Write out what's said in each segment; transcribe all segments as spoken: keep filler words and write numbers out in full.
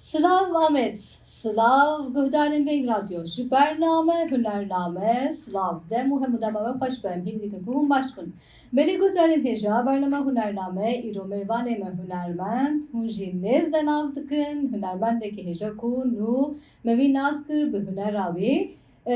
Silav Amed, silav guhdarên Veng Radyo. Ji bername Hunername, silav dem û hemû dema we xweş be. Em hîvî dikin ku hûn baş bin. Belê guhdarên hêja bername Hunername, îro mêvanê me hunermend, hûn jî nêz de nas dikin, hunermendekî hêja ku nû me wî nas kir bi hunera wî. E,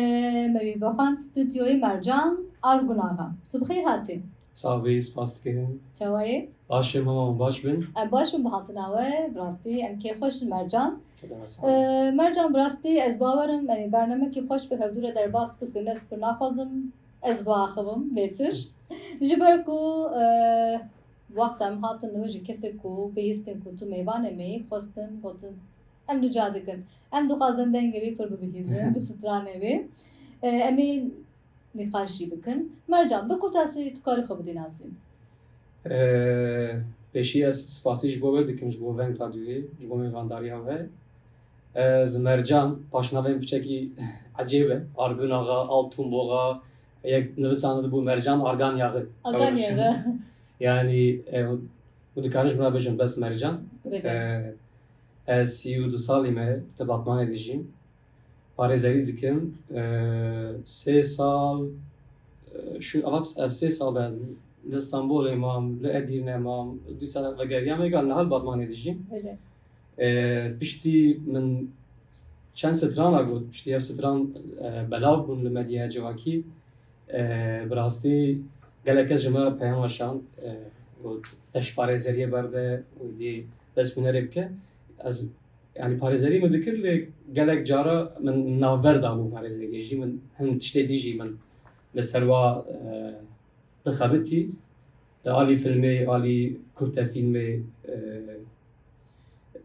me wî vexwend stûdyoyê Mercan Argunaxa. Tu bi xêr hatî. Sax bî, spas dikim. Çawa yê? Baş im, hema hûn baş bin. Em baş bin bi hatina we, bi rastî em kêfxweş in Mercan. Kêfxweş. E, Mercan, bi rastî ez bawer im, em ê bernamekî xweş bi hevdû re derbas bikin, ez pir naxwazim ez biaxivim bêtir. Ji ber ku, e, wexta em hatin li we jî kesê ku bihîstin ku tu mêvanê me yî, xwestin, gotin, em rica dikin. Em dixwazin dengê wî pir bibihîzin, bi stranê wî. E, em ê nîqaş jî bikin. Mercan, bi kurtasî tu karî xwe bidî nasî? Ee, pêşî ez spasî ji bo we dikim, ji bo Veng Radyoyê, ji bo mêvandariya we. Ez Mercan, paşnavên piçekî ecêb e. Argun Axa, Altun Boğa, yek nivisandibû Mercan Argan Yağı. Argan Yağı. Yani, e, hûn dikarin ji min re bêjin bes Mercan. Belê. E, ez sî û du salî me, li Batmanê dijîm. Parêzerî dikim. E, sê sal, e, şu, ev, ev sê sal e, li Stenbolê mam, li Edîrne mam, dîsa vegeriyam, êga niha li Batmanê dijîm. Belê. E, piştî min çend strana got, piştî ev stran, e, belav bûn li medyaya civakî. E, bi rastî gelek kes ji me peyama şand, e, got, te ji parêzeriyê berde û dî dest hunerê bike. Ez, yani parêzerî min dikir, lê gelek cara min navber dabû parêzeriyê jî, min hin tiştê dî jî min li ser wa, e, dixebitî. Li alî filmê, alî kurtefîlmê, e,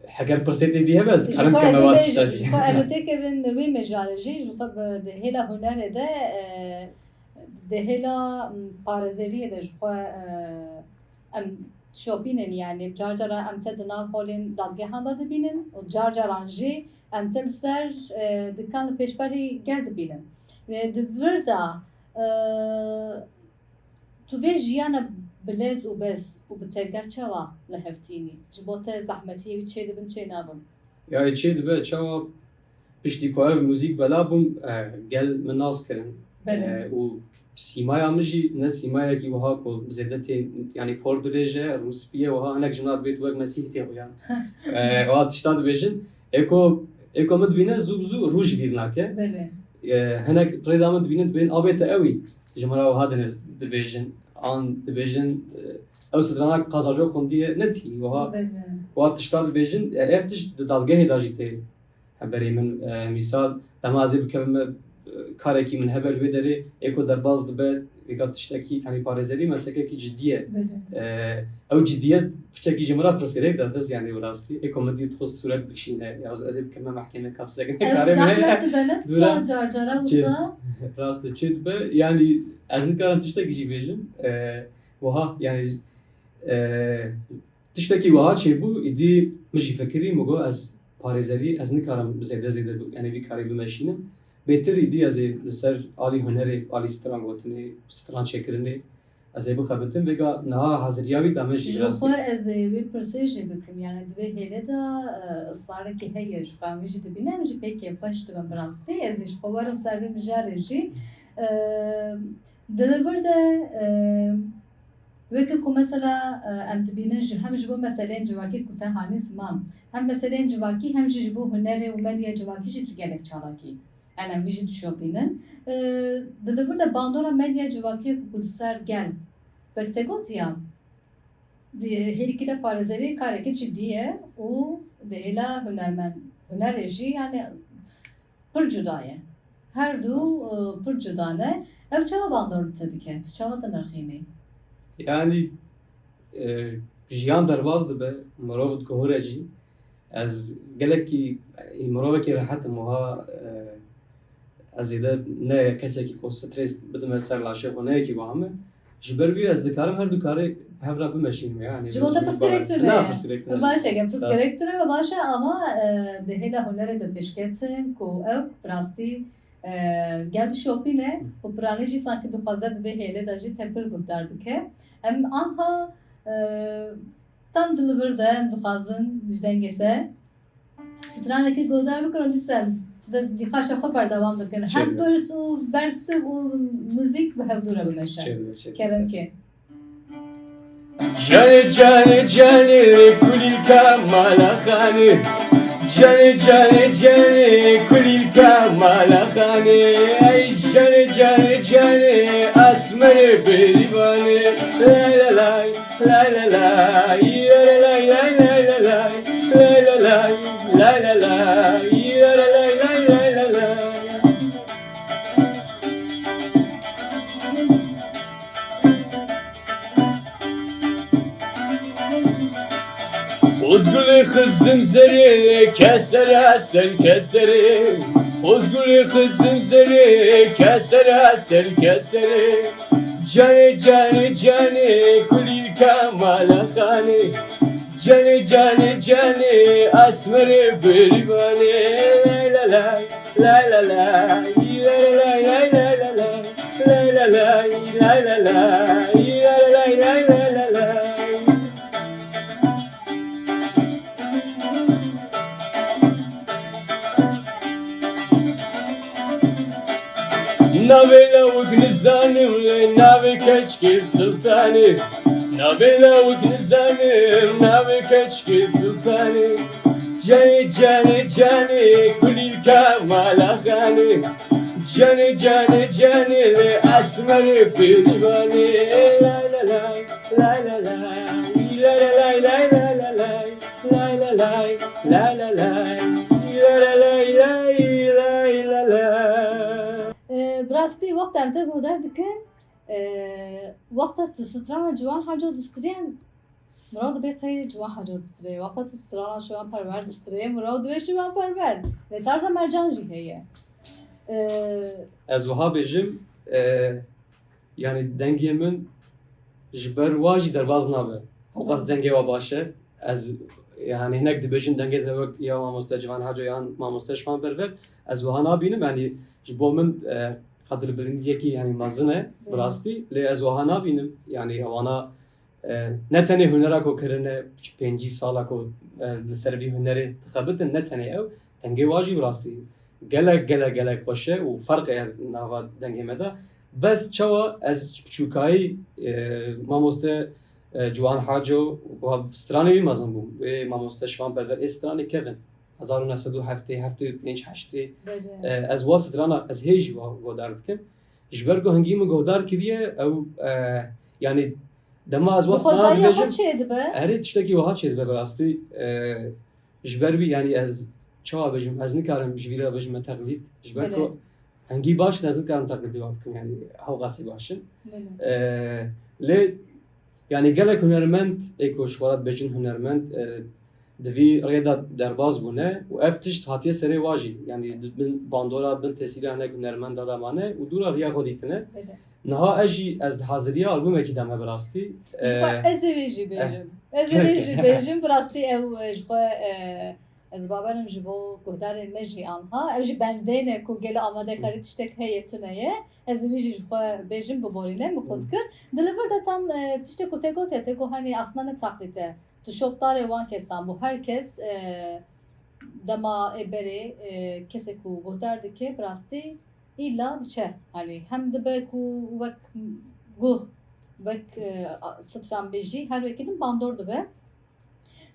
heger pirsê tê dî hebe, ez dikarim bikeme va tişta jî. Ji xwe em ê têkevin wê mijarê jî, ji xwe bi, di hêla hunerê de, e, di hêla, m, parêzeriyê de ji xwe, e, em dişopînin, yani car caran em te di nav holên dadgehan de dibînin û car caran jî em te li ser, e, dikan li pêşberî gel dibînin. E, di vir de, e, Tu vê jiyana bi lez û bez û bi tevger çawa li hev tînî? Ji bo te zehmetiyê wî çêdibin, çênabin? Ya, ê çêdibe, çawa piştî ku ev muzîk bela bûm, e, gel min nas kirin. Belê. E, û sîmaya min jî ne sîmayekî wiha ku zêde tê, yanî por dirêj e, rûspî ye, wiha hinek ji min re dibêt wek Mesîh tê xuyan. E, wiha tişta dibêjin. Ê ku, ê ku min dibîne zû bi zû rû ji bîr nake. Belê. E, hinek rêda min dibînin, dibên abê te ewî. Ji min re wiha dine dibêjin. An dibêjin, e, ew strana Kazaco xwindiye ne tî, wiha, belê, wiha tişta dibêjin. E, ev tişt di dalgehê de jî tê hemberî min. E, mîsal, dema ez ê bikevime, e, karekî min hebe li wê derê, ê ku derbas dibe, êga tiştekî, yanî parêzerî meslekekî cidî ye. Belê. E, ew cidiyet piçekî ji min re pirsgirêk derxist, yanî bi rastî. Ê ku min dît xwest sûret bikişîne, ya ez ê bikevime mehkemê, ka pirsgirêk karê min heye. Ev zehmet dibe, ne wisa car cara wisa. Rast e, çê dibe. Yanî ez nikarim tiştekî jî bêjim. E, wiha, yanî, e, tiştekî wiha çêbû, îdî min jî fikirî, min got, ez parêzerî, ez nikarim zêde zêde bi, yanî vî karî bimeşînim. Bêtir îdî ez ê li ser alî hunerê, alî stran gotinê, stran çêkirinê, ez ê bixebitim, vêga niha haziriya wî dame jî. Ji xwe ez ê wê pirsê jî bikim, yani di vê hêlê de, e, israrekî heye, ji xwe em wî jî dibîne, em jî pê kêfxweş dibin bi rastî. Ez ê ji xwe werim ser vê mijarê jî. E, di vir de, e, weke ku mesela, e, em dibînin ji, hem ji bo meseleyên civakî ku te hanî ziman, hem meseleyên civakî, hem jî ji bo hunerê û medya civakî jî tu gelek çalakî. Yanî em wî jî dişopînin. E, di li vir de bandora medya civakî ku li ser gel, wek te gotiya, di hêlîkî de parêzerî karekî cidî ye û di hêla hunermend, hunerê jî, yani pir cuda ye. Her du, e, pir cuda ne. Ev çawa bandor li te dike? Tu çawa dinirxînî? Yani, e, jiyan derbas dibe, mirov diguhure jî. Ez gelekî, e, mirovekî rehet im, wiha, e, ez zêde ne kesekî ku stres bidime ser laşê xwe, ne yekî wiha me. Ji ber wî ez dikarim her du karê hev re bimeşînim, yanî. Ji bo te pirsgirêk tune ye. Na, pirsgirêk tune. Baş e, gel pirsgirêk tune ve baş e, ama, e, di hêla hunerê de pêşketin ku ew bi rastî, e, gel dişopîne û piranî jî sankî dixwaze di vê hêlê de jî te pir guhdar bike. Em anha, e, tam di li vir de em dixwazin ji dengê te. Sî stranekî guhdar bikin û dîsa dest nîqaşa xwe berdewam bikin. Hem pirs û bersiv û muzîk bi hevdû re bimeşe. Kerem ke. Canê canê canê kulîlka mala xanê. Canê canê canê kulîlka mala xanê. Ey canê canê canê asmerê bêrîvanê. Lay la lay, lay la lay, lay la lay, lay la lay, lay la lay, lay la lay, lay la lay, lay la lay, lay la lay. Ozgulê xizim zerê kesere ser kesere. Ozgulê xizim zerê kesere ser kesere. Canê canê canê kulîlka mala xanê. Canê canê canê asmerê bêrîvanê. Lay la lay, lay la lay, lay la lay, lay la lay, lay la lay, lay la lay, lay la lay, lay la lay, lay la lay. Navê lawik nizanim lê navê keçkê Siltanê. Navê lawik nizanim navê keçkê Siltanê. Canê canê canê kulîlka mala xanê. Canê canê canê lê esmerê bêrîvanê. Lay la lay, lay la lay, lay la lay, lay la lay, lay la lay, lay la lay, lay la lay, lay la lay, lay la lay. Ee, bi rastî wexta em te guhdar dikin, ee, wexta tu strana Ciwan Haco distiriyên, mirav dibe qey Ciwan Haco distirê. Wexta tu strana Şivan Perwer distirê, mirav dibe Şivan Perwer. Lê tarza Mercan jî heye. Ee, Ez wiha bêjim, e, yanî dengê min ji ber wa jî derbaz nabe. Hewqas dengê wa baş e. Ez, yanî hinek dibêjin dengê te wek ya mamoste Civan Haco yan mamoste Şivan Perwer. Ez wiha nabînim, yanî ji bo min, e, qedirbilindiyekî, yanî mezin e, bi rastî. Lê ez wiha nabînim, yanî ewana, e, ne tenê hunera ku kirine, pêncî sala ku, e, li ser vî hunerê dixebitin, ne tenê ew, dengê wa jî bi rastî gelek, gelek, gelek xweş e û ferq e nava dengê me de. Bes çawa ez ji piçûkayî, e, mamoste, e, Ciwan Haco, wa stranê wî mezin bûm. Wê mamoste Şivan Perwer ê stranê kevin. Hezar û neh sed û heftê, heftê û pênc, heştê. Belê. E, ez wa strana, ez hê jî wa godar dikim. Ji ber ku hingî min godar kiriye, ew, e, yanî dema ez wa strana dibêjim, çê dibe. Erê, tiştekî wiha çê dibe bi rastî. E, ji ber wî, yanî ez çawa bêjim, ez nikarim ji vî re bêjim me teqlîd. Ji ber ku hingî baş in, ez nikarim teqlîdê wan bikim, yanî hewqasî baş in. Belê. Ee, lê, yanî gelek hunermend, ê ku ji xwe re dibêjin hunermend, e, di vî rêya de derbas bûne û ev tişt hatiye serê wa jî. Yanî di bin bandora, di bin tesîra hinek hunermenda de mane û dû re riya xwe dîtine. Belê. Niha ez jî, ez di haziriya albûmekî de me bi rastî. Ji xwe, e, ez ê wê jî bêjim. Ez ê wê jî bêjim, bi rastî ew, e, ji xwe, e, ez bawer im ji bo guhdarên me jî anha. Ew jî bendê ne ku gelo amadekarî tiştek heye tune ye. Ez ê wî jî ji xwe bêjim, biborîne, min qut kir. Di li vir de tam, e, tiştek ku te gotiye, te got, hanî aslında ne teqlîd e. Tu şopdarê wan kesan bû. Her kes, e, dema ê berê, e, kesek ku guhdar dike, bi rastî îlla diçe. Hanî hem dibe ku wek guh, wek, e, a, stranbêjî her wekî din bandor dibe.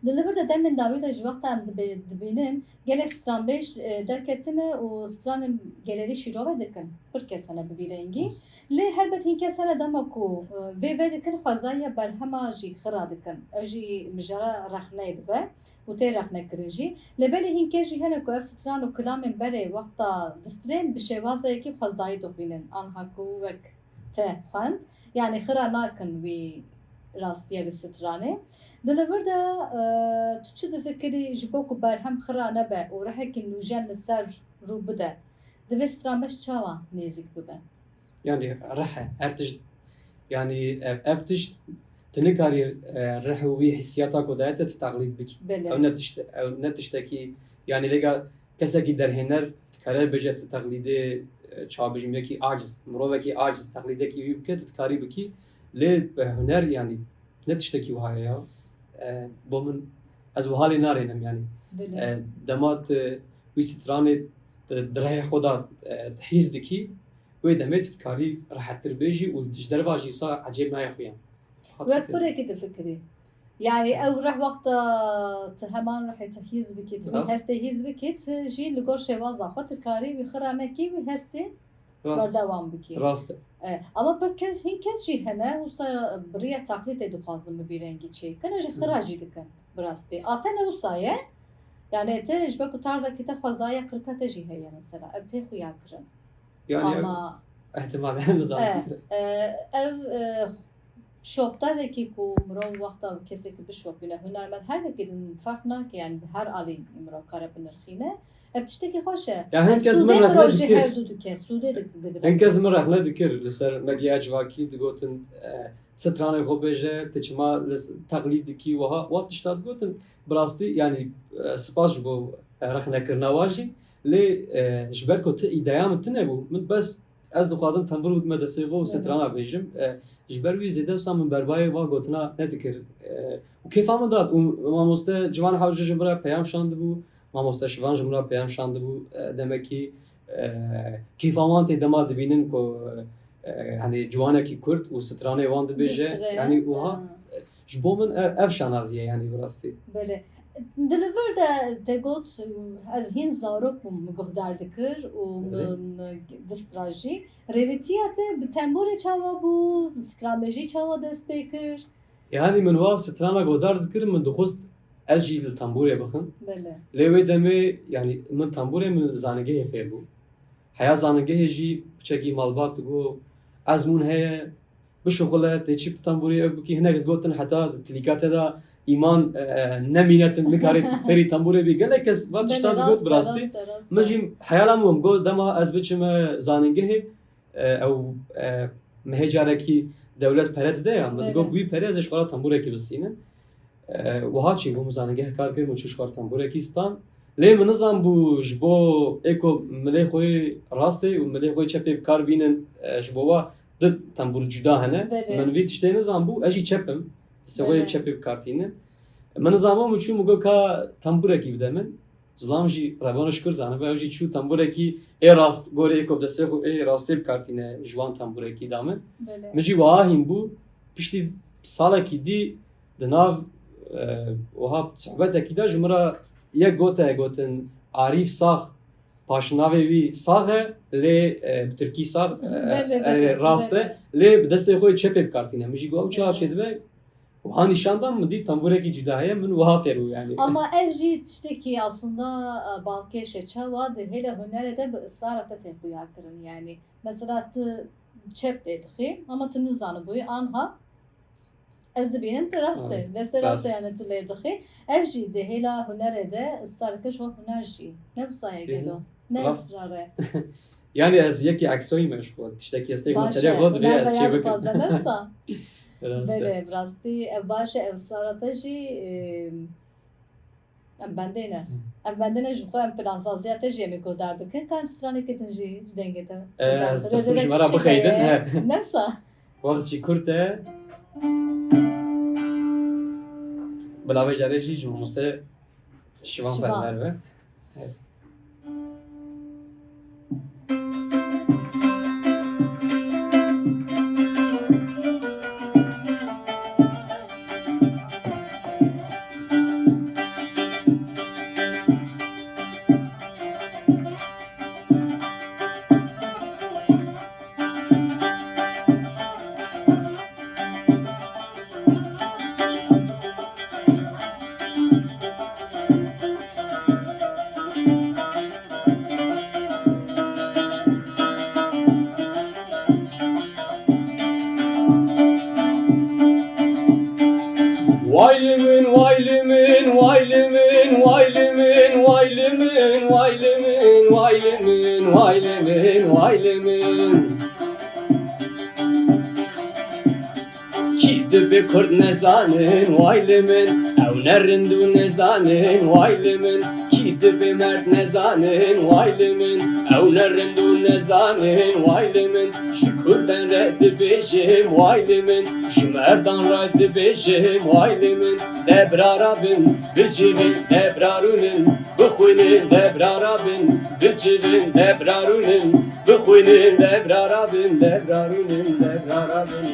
Di li vir de demên dawî de ji wexta em dibe-, dibînin, gelek stranbêj, e, derketine û stranên gelerî şîrove dikin. Pir kes hene bi vî rengî. Lê helbet hîn kes hene dema ku, e, vê vedikin xwezayî ya berhema jî xira dikin. Ew jî mijara rexneyê dibe û tê rexnekirin jî. Lê belê hîn kes jî hene ku ev stran û kilamên berê wexta distirên bi şêwazeyekî xwezayî dixwînin, anha ku wek te xwend. Yanî xira nakin wî rastiya vê stranê. Di li vir de, e, tu çi difikirî ji bo ku berhem xira nebe û rihekî nûjen li ser rû bide? Divê stranbêj çawa nêzîk bibe? Yanî rih e, her tişt, yanî ev, ev tişt tu nikarî, e, rih û wî hissiyata ku daye te tu teqlîd bikî. Belê. Ew ne tişt, ew ne tiştekî, yanî lêga kesekî derhêner dikare bêje tu teqlîdê, e, çawa bêjim, yekî aciz, mirovekî aciz teqlîdekî wî bike, tu dikarî bikî. Lê, e, huner, yanî ne tiştekî wiha ye ya. E, bo min, ez wiha lê narênim, yanî. Belê. E, dema tu wî stranê di, di rihê xwe de, e, hîs dikî, wê demê tu dikarî rehettir bêjî û ji derva jî wisa ecêb nayê xuyan. Wek pirekî difikirî. Yani ew rih wexta tu heman rihê tu hîs bikî, tu wî Rast. hestê hîs bikî, tu jî li gor şêwaza xwe tu karî wî xira nekî wî hestê Rast. berdewam bikî. Rast e. E, ama pir kes, hin kes jî hene, wisa bi riya taqlîdê dixwazin bi vî rengî çêkin, jî xira jî dikin bi rastî. A te ne wisa ye, yani te ji ber ku tarzekî te xwezaya qirika te jî heye mesela, ev tê xuya kirin. Yani Ama ihtimal hene zaten. E, e, ev, e, şopdarekî ku mirov wexta kesekî bişopîne, hunermend her wekî din ferq nake, yani bi her alî mirov kare binirxîne. Ev tiştekî xweş e. Ya hin Em kes sûdê min rexne mirov ji dikir. Hevdu dike, sûdê dik-, digire. Hin kes min rexne dikir li ser medya civakî digotin, e, stranê xwe bêje, tu çima li s-, teqlîd dikî, wiha, wa tişta digotin, bi rastî, yani, e, spas ji bo, e, rexnekirina wa jî. Lê, e, ji ber ku ti îdeya min tune bû, min bes ez dixwazim tembûr bidime destê xwe û Hı hı. strana bêjim. E, ji ber wî zêde wisa min berbayê va gotina nedikir. E, û kêfa min dihat. Û mamoste Ciwan Hewce ji min re peyam şandibû, mamoste Şivan ji min re peyam şandibû. E, demekî, e, kêfa wan tê dema dibînin ku, e, hani ciwanekî Kurd û stranê wan dibêje. Distire. Yani wiha, Ha. e, ji bo min ev, ev şanazî ye yani bi rastî. Belê. Di li vir de te got, ez hîn zarok bûm, min guhdar dikir û Belê. min, min distra jî. Rêvîtiya te bi tembûrê çawa bû, bi stranbêjî çawa dest pê kir? Yani min wa strana guhdar dikir, min dixwest ez jî li tembûrê bixim. Belê. Lê wê demê, yani min tembûrê min li zanîngehê fêr bû. Heya zanîngehê jî piçekî malbat digot, ezmûn heye, bişuxule, tê çi tembûrê ew bikî, hinek digotin heta di tilîka te de îman, e, e, nemîne, tu nikarî fêrî tembûrê bî. Gelek kes va tişta Belê, digot rast bi e, rastî. rast e, rast Min e. jî heyala min bû, got dema ez biçime zanîngehê, e, ew, e, mehê carekî dewlet pere dide ya, min digot Belê. bi wî perê ez ê ji xwe re tembûrekî bistînim. E, wiha çêbû, min zanîngeh kar kir, min çû ji xwe re tembûrekî stan. Lê min nizanbû ji bo ê ku milê xwe yê rastê û milê xwe yê çepê bi kar bînin, e, ji bo wa di tembûr cuda hene. Belê. Min vî tiştê nizanbû, ez jî çep im. Destê xwe yê Belê. çepê bi kar tînim. Min nizanbû, min çû, min got ka tembûrekî bide min. Zilam jî rebana şikir zanibe, ew jî çû tembûrekî ê rast, gorê ê ku bi destê xwe ê rastê bi kar tîne, ji wan tembûrekî da min. Belê. Min jî wiha hîn bû, piştî salekî dî di nav, e, wiha sohbetekî de ji min re yek gote, gotin, Arîf Sax, paşnavê wî Sax e, lê, e, bi tirkî Sax, e, Belê, e, belê, rast e, belê. lê bi destê xwe yê çepê bi kar tîne. Min jî got, ew çawa Belê. çêdibe? Wiha nîşan dan, min dî tembûrekî cuda heye, min wiha fêr bû yani. Ama ev jî tiştekî aslında, e, balkêş e. Çawa di hêla hunerê de bi israra te tê xuya kirin yani. Mesela tu çep lê dixî, ama tu nizanibûyî anha ez dibînim tu rast e. Rast, Destê rast e rast. yani tu lê dixî. Ev jî di hêla hunerê de israreke ji xwe huner jî. Ne wisa ye Hı hı. gelo. Ne Rast. israr e. Yani ez yekî eksoyî me ji xwe. Tiştekî ez têk Baş meselê e, xwe divê huner ez veya çê bikim. dixwaze ne sa? Rast e. Belê, bi rastî ev baş e, ev israra te jî, e, em bendê ne. Hı. Em bendê ne ji xwe, em plansaziya te jî em ê guhdar bikin, ka em stranekê din jî ji dengê te guhdar bikin. Ez destûr ji me re bixeydin, he. Ne sa? Wext jî kurt e. Bila vê carê jî ji mamoste Şivan Şivan. Fermer be. Evet. Way li min, way li min, way li min, way li min, way li min, way li min, way li min, way li min, way li min. Kî dibe kurd nezanin, way li min, ew ne rind û nezanin, way li min. Kî dibe merd nezanin, way li min, ew ne rind û nezanin, way li min. Ji Kurdan re dibêjim way li min, ji merdan re dibêjim way li min. Debra rabin, bicivin, debra rûnin, bixwînin, debra rabin, bicivin, debra rûnin, bixwînin, debra rabin, debra rûnin, debra rabin.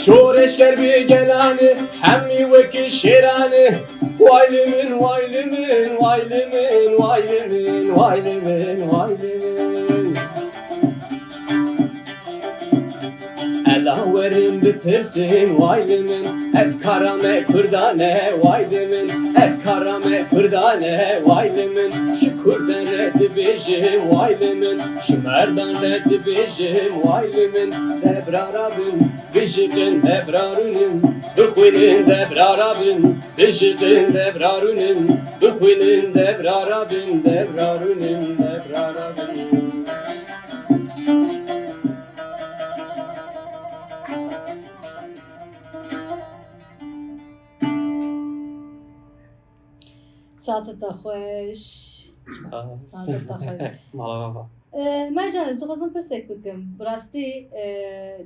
Şoreşger bi gelanê, hemî wekî şêranê. Way li min, way li min, way li min, way li min, way li min, way li min. Ela werin bipirsin way li min, ev kara me kurdan e way li min, ev kara me kurdan e way li min. Ji kurdan re dibêjim way li min, ji merdan re dibêjim way li min. Debra rabin, bijîtin debra rûnin, bixwînin debra rabin, bijîtin debra rûnin, bixwînin debra rabin, debra rûnin, debra rabin. Saete te xweş. Spas. Saete te xweş. Mala baba. E, Mercan, ez dixwazim pirsek bikim. Bi rastî, e,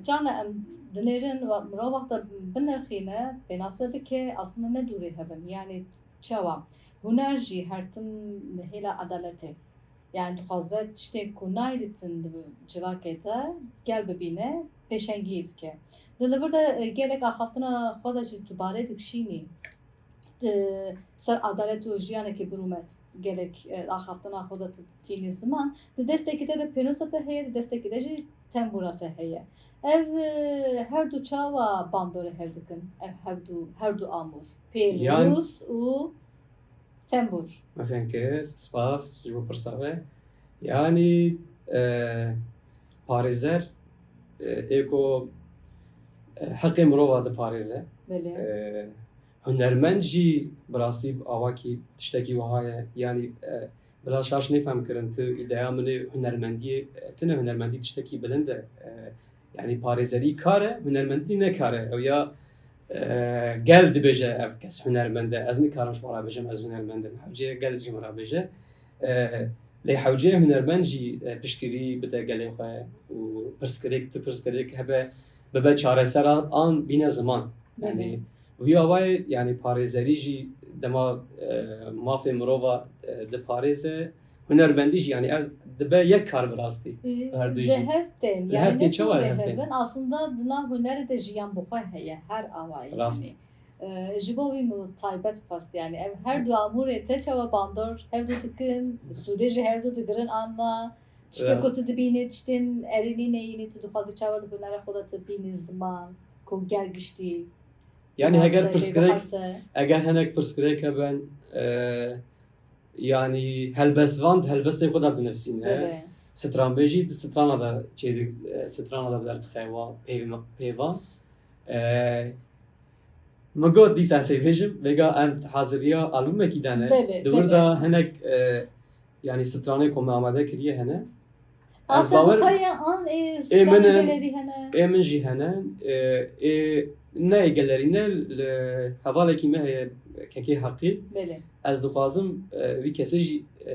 carna em dinêrin we mirov wexta binirxîne, pênase bike, aslında ne dûrê hev in. Yani çawa? Huner jî her tim hêla edaletê. Yani dixwaze tiştên ku nayê dîtin di civakê de gel bibîne, pêşengiyê dike. Di li vir de, e, gelek axaftina xwe de jî tu barê dikişînî. Di ser edalet û jiyanekî birûmet gelek, e, axaftina xwe de tu tînî ziman. Di destekî te de pênosa te heye, di destekî te jî tembûra te heye. Ev, e, her du çawa bandorê hev dikin? Ev hev du, her du amûr. Yan- Pênûs û tembûr. Me fêm kir. Spas ji bo pirsa we. Yanî, e, parêzer, e, ê ku, e, heqê mirova diparêze. Belê. E, hunermend jî bi rastî bi awakî tiştekî wiha ye. Yanî, e, bila şaş nêfem kirin, tu îdeya min ê hunermendiyê, e, tune hunermendî tiştekî bilind e. E, yanî parêzerî kar e, hunermendî ne kar e. Ew ya, e, gel dibêje ev kes hunermend e. Ez nikarim ji xwe re bêjim ez hunermend im. Hewce gel ji min re bêje. E, lê hewce hunermend jî, e, piştgirî bide gelê xwe û pirsgirêk, tu pirsgirêk hebe, bibe çareser an, an bîne ziman. Belê. Yanî, wî awayê, yanî parêzerî jî dema, e, mafê mirova, e, diparêze, hunermendî jî, yanî ev dibe yek kar bi rastî. Ji Her du jî. Li hev tên, Li yani hev tên, ne çawa li hev tên? Hevin, aslında di nav hunerê de jiyan bi xwe heye, her awayî Rast. Yani. E, ji bo wî min taybet xwest, yani ev her du amûrê te çawa bandor hev du dikin, sûdê ji hev du digirin an na, tiştê ku Rast. Tu dibînî, tiştên erênî neyînî, tu dixwazî çawa li hunera xwe de tu bînî ziman, ku gel giştî Yani heger Bihase, pirsgirêk, bihase. Eger hinek pirsgirêk hebin, e, yani helbestvan di helbestê xwe de dinivîsîne. Belê. Stranbêjî di strana de çêdi-, e, strana de derdixe wa pê-, pêvan. E, min got dîsa ez ê bêjim, vêga em haziriya albumekî dane. Belê, Di wir belê. De hinek, e, Yanî stranê ku me amade kiriye hene. Ez Aslında bawer bu heye an ê ê min stranê in, gelerî hene. Ê min jî hene. Ê, ê ne ê gelerî ne li hevalekî me heye kekê Heqî. Belê. Ez dixwazim, e, vî kesê jî, e,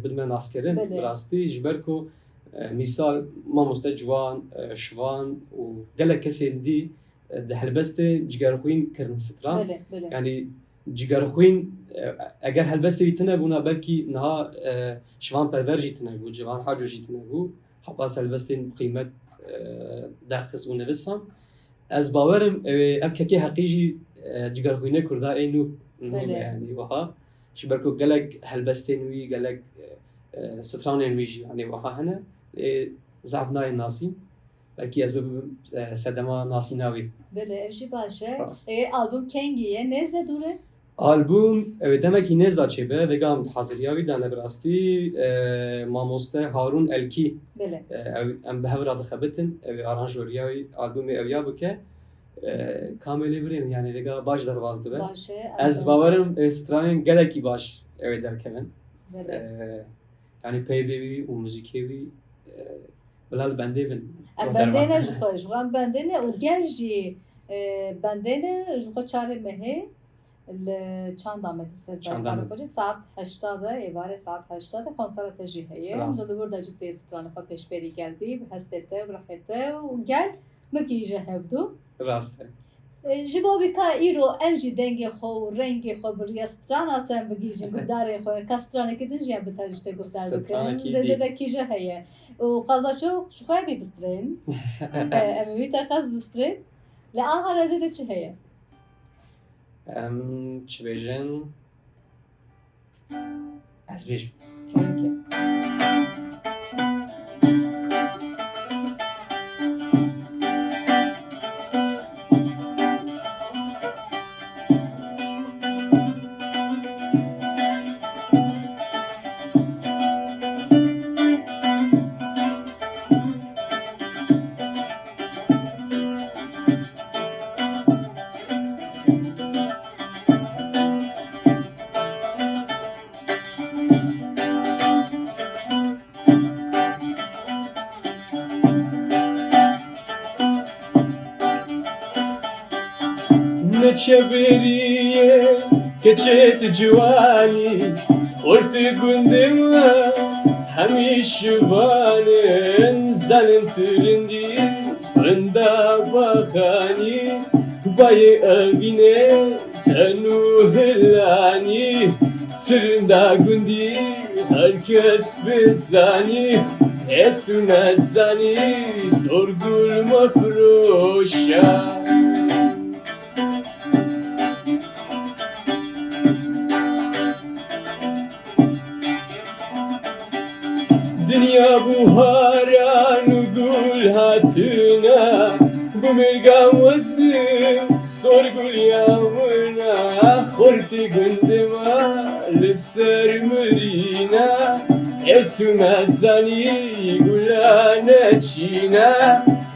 bidime naskirin Belê. Bi rastî ji ber ku, e, mîsal mamoste Ciwan, e, Şivan û gelek kesên dî e, di helbestê Cigerxwîn kirin stran. Belê, belê. Yanî Cigerxwîn, e, eger helbestê wî tune bûna, belkî niha, e, Şivan Perwer jî tune bû, Civan Haco jî tune bû. Hewqas helbestên qîmet, e, derxist û nivisan. Ez bawer im, ew ê, ev kekê Heqî jî, e, Cigerxwînê Kurda ê nû, nû Belê. Be, yanî wiha. Ji ber ku gelek helbestên wî, gelek, e, stranên wî jî, yanî wiha hene. Ê zehf nayên nasîn. Belkî ez bibim, e, sedema nasîna wî. Belê, ev jî baş e. Rast. Ê, albûm kengî ye? Nêz e, dûr e? Albûm, ew ê demekî nêz de çêbe, vêga em di haziriya wî de ne bi rastî, e, mamoste Harûn Elkî. Belê. E, ew, em bi hev re dixebitin, ew ê aranjoriya wî, albûmê ew ya bike. E, kamê lê birîn, yani vêga baş derbas dibe. Baş e, Ez em bawer im, e, stranên gelekî baş ew ê derkevin. Belê. E, yani peyvê wî û muzîkê wî, e, bila li bendê bin. Em bendê ne ji xwe, ji xwe em bendê ne û gel jî, e, bendê ne ji xwe çarê mehê. Li çanda me dîse Zayê Çanda me. Karakoçê saet heşta de, êvarê saet heşta de konsera te jî heye. Rast. Di li wir de jî tu yê stranê xwe pêşberî gel bî, bi hestê te, bi ruhê te û gel bigihîje hevdû. Rast e. E, Ji bo vî ka îro em jî dengê xwe û rengê xwe bi riya strana te em bigihîjin guhdarên xwe, ka stranekî din jî em bi te ji te guhdar bikin. Stranekî Rêzê dî. De kîje heye. Û qaza çok ji xwe bî bistrên. E, Em ê wî teqez bistrên. Lê aha rêzê de çi heye? Em çi bêjin? Ez bêjim. Kevin ke. Neçeberî ye keçê tu ciwanî, xortê gundê me hemî şivan in, zanin tu rindî finda baxanî, bayê evînê tenû hilanî, tirinda gundî her kes bizanî, hê tu nezanî, sorgul me firoşa. Dinya buharan û gul hatine, bi mêrga mezin sor guliya wina, xortê gundê me li ser mirîne, hê tu nezanî gula neçîne,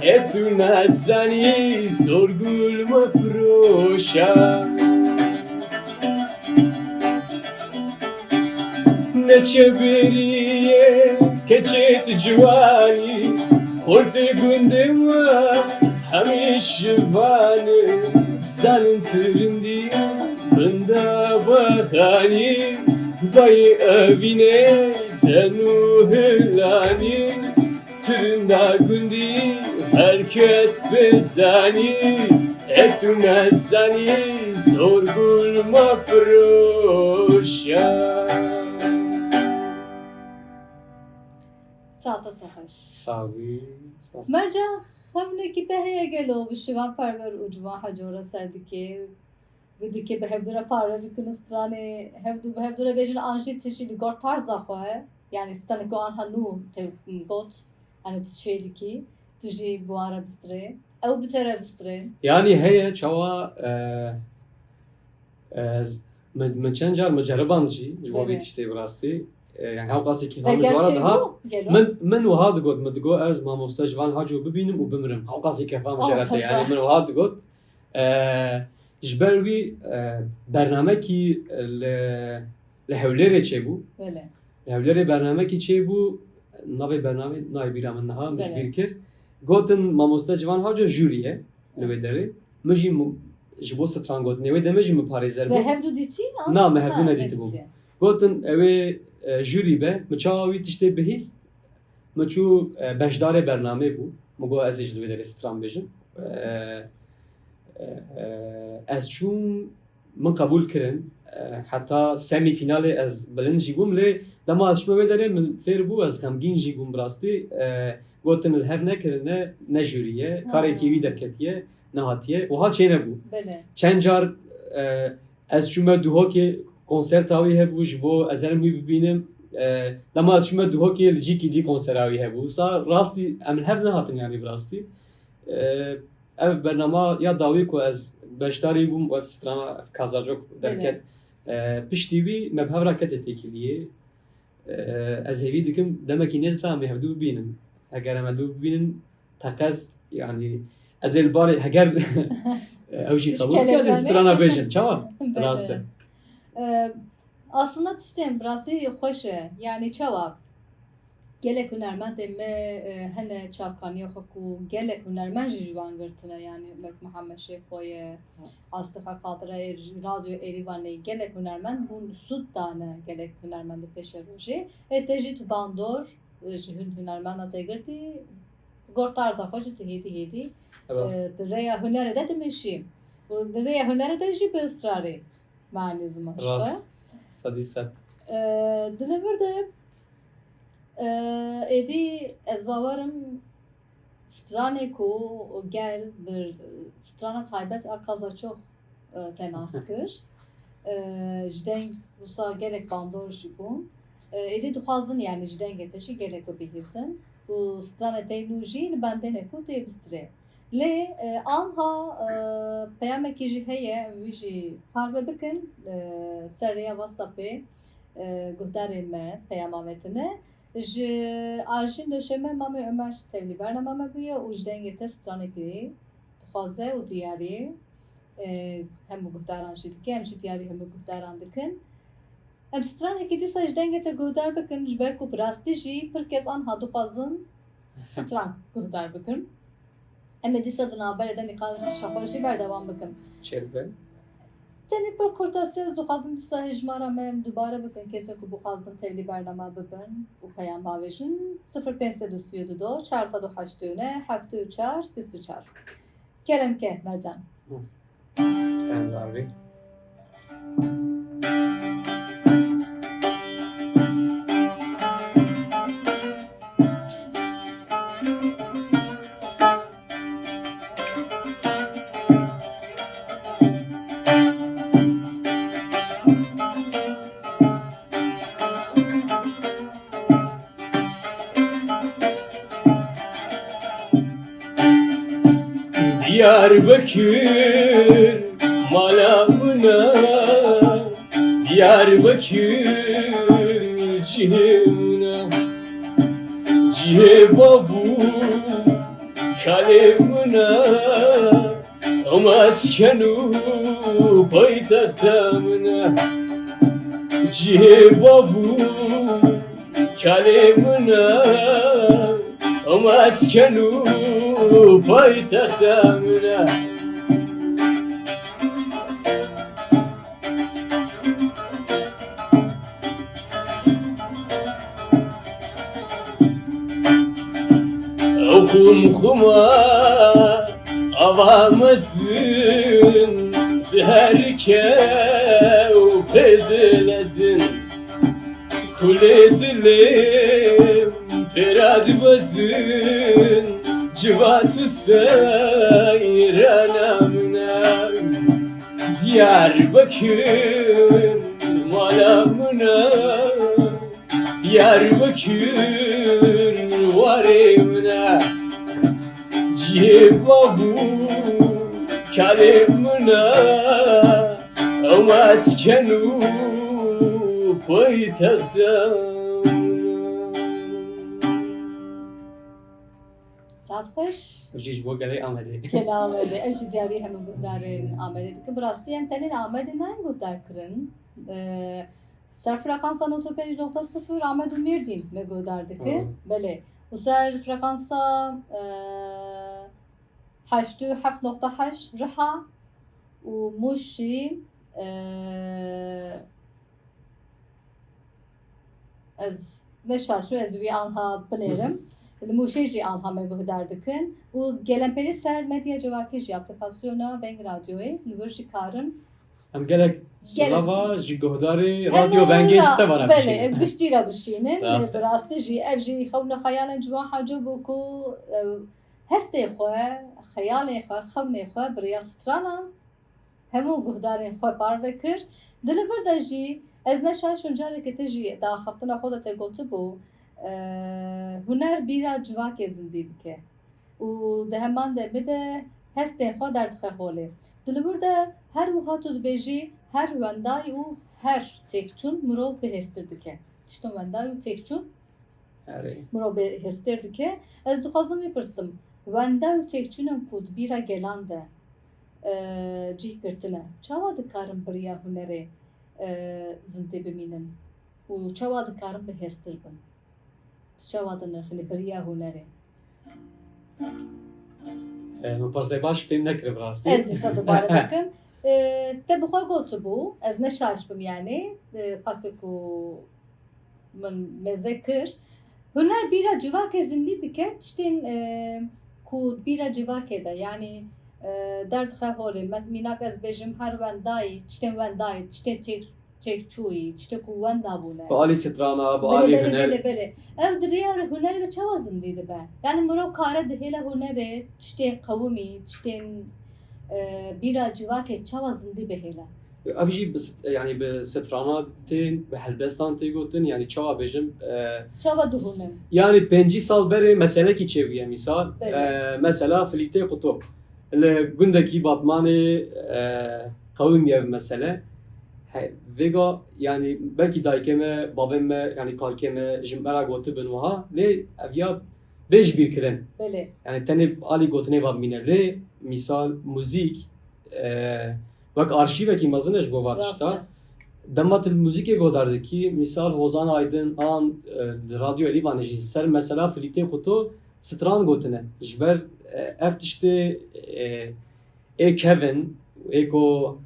hê tu nezanî sor gul me firoşa. Neçeberî ye keçê tu ciwanî, xortê gundê me hemî şivan in, zanin tu rindî finda baxanî, bayê evînê tenû hilanî, tirinda gundî her kes bizanî, hê tu nezanî sorgul me firoşa. Saeta te xweş. Sax bî. Spas. Mercan, xewnekî te heye gelo bi Şivan Perwer û Ciwan Haco re ser dikê? Bi dikê bi hevdû re parve bikin û stranê hevdû bi hevdû re bêjin an jî tu jî li gor tarza xwe, yanî stranê ku anha nû te got, yanî tu çê dikî, tu jî bi wan re bistirê, ew bi te re bistirên. Yanî heye çawa, e, e, ez, min, min çend car min ceriband jî ji bo vê Belê. Tiştê bi rastî. E, yani hewqasî kêfa min ji Veger wan re çê dihat. bû, gelo? Min, min wiha digot, min digot ez mamoste Ciwan Haco bibînim û bimirim. Hewqasî kêfa min Oh, jê re tê. heza. Yani min wiha digot. E, ji ber wî, e, bernamekî li, li Hewlêrê çêbû. Belê. Li Hewlêrê bernamekî çêbû. Navê bernamê nayê bîra min niha, min ji Belê. bîr kir. Gotin mamoste Ciwan Haco jûrî ye li wê derê. Min jî mu-, ji bo stran gotinê wê demê jî min parêzer Ve bû. hevdû dîtî? an? Na, me hevdû Ha, nedîtibû. nedîtiye. Gotin ew ê, e, jûrî be, min çawa wî tiştê bihîst, min çû, e, beşdarê bernamê bû. Min got ez ê ji li wê derê stran bêjim. E, e, e, ez çûm, min qebûl kirin. E, heta semî fînalê ez bilind jî bûm, lê dema ez çûme wê derê min fêr bû, ez xemgîn jî bûm bi rastî. E, gotin li hev nekirine, ne jûrî ye, Ha. karekî wî derketiye, nehatiye. Wiha çênebû. Belê. Çend car, e, ez çûme Duhokê, konserta wî hebû, ji bo ez herim wî bibînim. E, dema ez çûme Duhokê li cîkî dî konsera wî hebû. Sa rastî em li hev nehatin, yanî bi rastî. E, ev bernama ya dawî ku ez beşdarî bûm, ev strana, ev Kazacok derket. E, piştî wî me bi hev re kete têkiliyê. E, ez hêvî dikim demekî nêz de em ê hevdû bibînin. Heger em hevdû bibînin, teqez, yanî ez ê li barê heger ew jî Ji qebûl bike, ez ê keleşanê. Strana bêjim. Çawa? Belê. Rast e. E, Aslında tiştên bi rastî xweş e. Yanî çawa? Gelek hunermendê me, e, hene çavkaniya xwe ku gelek hunermend jî ji wan girtine, yanî wek Mihemed Şêxo ye, Rast. Asife Qadir e, êr-, Radyo Êrîvanê gelek hunermend bûn, sûd dane gelek hunermendê pêşerojê. Ê te jî tu bandor, e, ji hin hunermenda te girtî, gor tarza xwe jî tu hêdî hêdî, Rast. e, di rêya hunerê de dimeşî. Û di rêya hunerê de jî bi israrê manî ziman ji Rast. xwe. Sedî sed. E, di li vir de, e, êdî ez bawer im stranê ku gel bi strana taybet a Qazaçox, e, te nas kir, e, ji deng wisa gelek bandor jî bûn. E, êdî dixwazin, yanî ji dengê te jî gelek bibihîzin û stranê te nû jî li bendêne ku tê bistirê. Lê, e, anha, e, peyamekî jî heye, em wî jî parve bikin, e, ser rêya WhatsAppê, e, guhdarên me peyama me tine. Ji Arjîn Doşeme Mamê Ömer tevlî bernama me bûye û ji dengê te stranekî dixwaze û diyarî, e, hemû guhdaran jî dike, em jî diyarî hemû guhdaran dikin. Em stranekî dîsa ji dengê te guhdar bikin, ji ber ku bi rastî jî pir kes anha dixwazin stran guhdar bikin. Em ê dîsa di navberê de nîqaşa xwe jî berdewam bikin. Çêdibe. Tenê pir kurtasî ez dixwazim dîsa hejmara me em dubare bikin, kesên ku bixwazin tevlî bernama bibin û peyam bavêjin, sifir pênc sed û sî û du, çar sed û heştê û neh, heftê û çar, bîst û çar. Kerem ke, Mercan. Kerem darbe. Diyarbekir mala min e, Diyarbekir cihê min e, cihê bav û kalê min e, mesken û paytexta min e, cihê bav û kalê min e, mesken û paytexta min e. Ew xumxuma ava mezin diherike û pê dilezin. Kulê dilê pêra dibezin, civat û seyrana min e. Diyarbekir mala min e, Diyarbekir warê min e. Cihê bav û kalê min e, ew mesken û paytexta min e. Saet xweş. Ew jî ji bo gelê Amedê. Gelê Amedê. Ev jî diyarî hemû guhdarên Amedê dikin. Bi rastî em tenê li Amedê nayên guhdar kirin. Ee, Ser frekansa nod û pênc nokta sifir Amed û Mêrdîn me guhdar dike. Hı. Belê. Û ser frekansa, e, heşt û heft nokta heşt Riha û Mûş jî, e, ez ne şaş me, ez wî anha binêrim. Hı hı. Li Mûşê jî anha me guhdar dikin. Û gelemperî ser medya civakî jî, aplîkasyona Veng Radyoyê, li wir jî karin Em gelek Gelek. Silava ji guhdarê Hemû Radyo Vengê ra-, ji te ve re belê, bişînin. Ev giştî re bişînin. Rast e. Bi rastî jî ev jî xewna xeyalên ciwan heco bû ku, e, hestê xwe, xeyalê xwe, xewnê xwe bi rêya stranan hemû guhdarên xwe parve kir. Di li vir de jî ez ne şaş bim, careke te jî di axaftina xwe de te gotibû, e, huner bîra civakê zindî dike. Û di heman demê de hestên xwe derdixe holê. Di li wir de her wiha tu dibêjî, her wendayî û her têkçûn mirov bihêztir dike. Tiştin wendayî û têkçûn Erê. mirov bihêztir dike. Ez dixwazim bipirsim, wenda û têkçûnên ku di bîra gelan de, e, cih girtine, çawa dikarin bi riya hunerê, e, zindî bimînin û çawa dikarin bihêztir bin? Çawa dinirxînî bi riya hunerê? E, min pirsê baş fêm nekir bi rastî. Ez dîsa dubare dikim. E, te bi xwe gotibû, ez ne şaş bim yanî, e, qasê ku min mêze kir. Huner bîra civakê zindî dike, tiştên, e, ku bîra civakê de, yanî, e, derdixe holê. Me-, mînak ez bêjim her wendayî, tiştên wendayî, tiştên çêk-, çêkçûyî, tiştê ku wenda bûne. Bi alî strana, bi Belê, alî belê, huner. belê, belê. Ev di rêya hunerê de çawa zindî dibe? Yanî mirov kare dihêle hunerê, tiştên qewimî, tiştên, e, bîra civakê çawa zindî bihêle? Ev jî bi st-, yanî bi strana tên, bi helbestan tê gotin, yanî çawa bêjim, e, Çawa dihûnin? Yanî pêncî sal berê meselekî çêbûye mîsal. Belê. E, mesela Filîtê Quto. Li gundekî Batmanê, e, qewimiye ev mesele. He, vêga, yanî belkî dayikê me, bavên me, yanî kalkê me ji me re gotibin wiha, lê ev ya bê ji bîr kirin. Belê. Yanî tenê alî gotinê va bimîne. Lê mîsal muzîk, e, wek arşîvekî mezin e ji bo va Rast tişta. e. Dema tu li muzîkê guhdar dikî, mîsal Hozan Aydin an, e, li Radyo Erîvanê jî ser mesela Filîtê Quto stran gotine. Ji ber, e, ev tiştê, e, ê kevin, ê ku,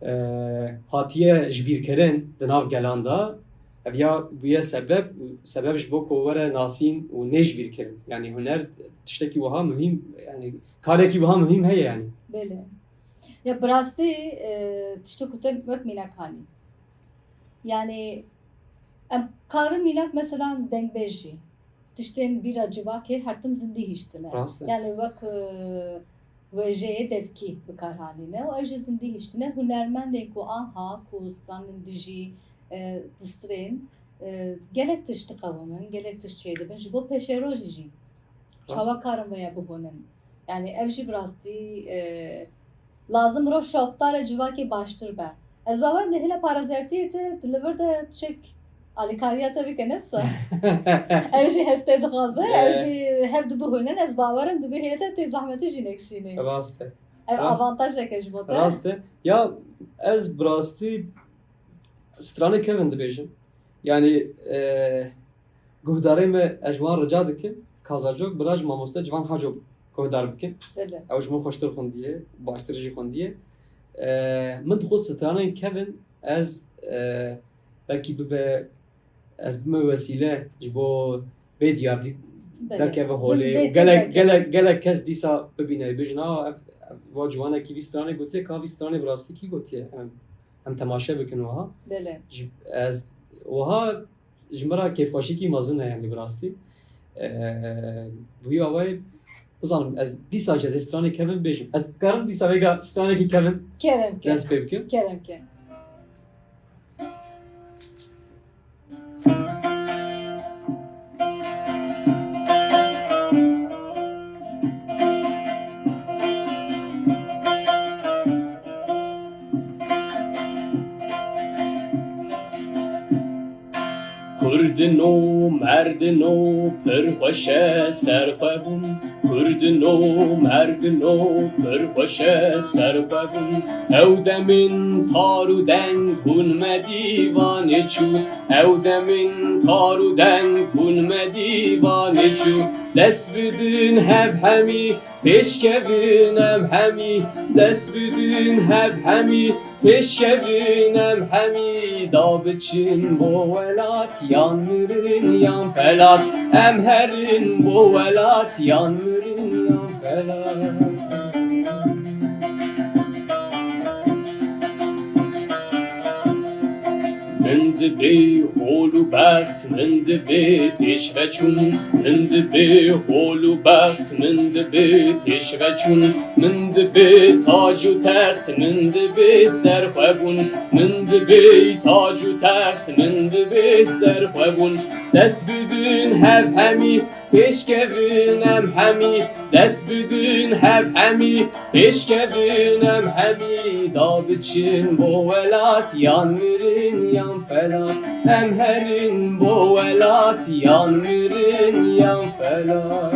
e, hatiye ji bîr kirin di nav gelan de, ev ya bûye sebeb, sebeb ji bo ku were nasîn û nê ji bîr kirin. Yanî huner tiştekî wiha muhîm, yanî karekî wiha muhîm heye yanî. Belê. Ya bi rastî, e, tiştek ku te wek mînak hanî. Yanî em karin mînak mesela dengbêj jî. Tiştên bîra civakê her tim zindî hiştine. Rast e. Yanî wek, e, wêjeyê devkî bi kar hanîne û ew jî zindî hiştine. Hunermendên ku anha ku stranên dijî, e, distrên, e, gelek tişt diqewimin, gelek tişt çêdibin. Ji bo pêşerojê jî Rast. çawa karin veya bihûnin? Yanî ev jî bi rastî, e, lazim mirov şopdarê civakê baştir be. Ez bawerim di hêla parezertiyê te di li vir de piçek alîkariya te bike, ne wisa? Ev jî hestê dixwaze, Ye. ev jî hev dibihûnin, ez bawerim di vê hêlê de tu zehmetî jî nekişînî. Rast e. Ev Rast. avantajek e ji bo te. Rast e. Ya ez bi rastî stranê kevin dibêjim. Yanî, e, guhdarê me ez ji wan rica dikim, Kazarcok, bira ji mamoste Civan Haco guhdar bikin. Belê. Ew ji min xweştir xwendiye, baştir jî xwendiye. E, min dixwest stranên kevin ez, e, belkî bibe, ez bime wesîle ji bo bê diyar dî-, Belê. derkeve Zin holê bê û gelek, têkeve. gelek, gelek kes dîsa bibîne, bêjin, "A, ev, ev, va ciwanekî vî stranê gotiye, ka vî stranê bi rastî kî gotiye?" Em, em temaşe bikin wiha. Belê. Ji, ez wiha ji min re kêfxweşîkî mezin e, yanî bi rastî. Eee, bi wî awayî, bizanim, ez dîsa jî ez ê stranê kevin bêjim. Ez karim dîsa vêga stranekî kevin Kerem ke. dest pê bikim? Kerem ke. Kurdino, merdino, pir xweş e ser xwe bûn. Kurdino, merdino, pir xweş e ser xwe bûn. Ew demên tar û deng bûn me dîvanê çû. Ew demên tar û deng bûn me dîvanê çû. Dest bidin hev hemî, pêşkevin em hemî. Dest bidin hev hemî, pêşkevin em hemî. Da biçin bo welat, yan mirin yan felat. Em herin bo welat, yan mirin yan felat. Min dibê hol û bext, min dibê pêşveçûn. Min dibê hol û bext, min dibê pêşveçûn. Min dibê tac û text, min dibê serxwebûn. Min dibê tac û text, min dibê serxwebûn. Dest bidin hev hemî, pêşkevin em hemî. Dest bidin hev hemî, pêşkevin em hemî. Da biçin bo welat, yan mirin yan felat. Em herin bo welat, yan mirin yan felat.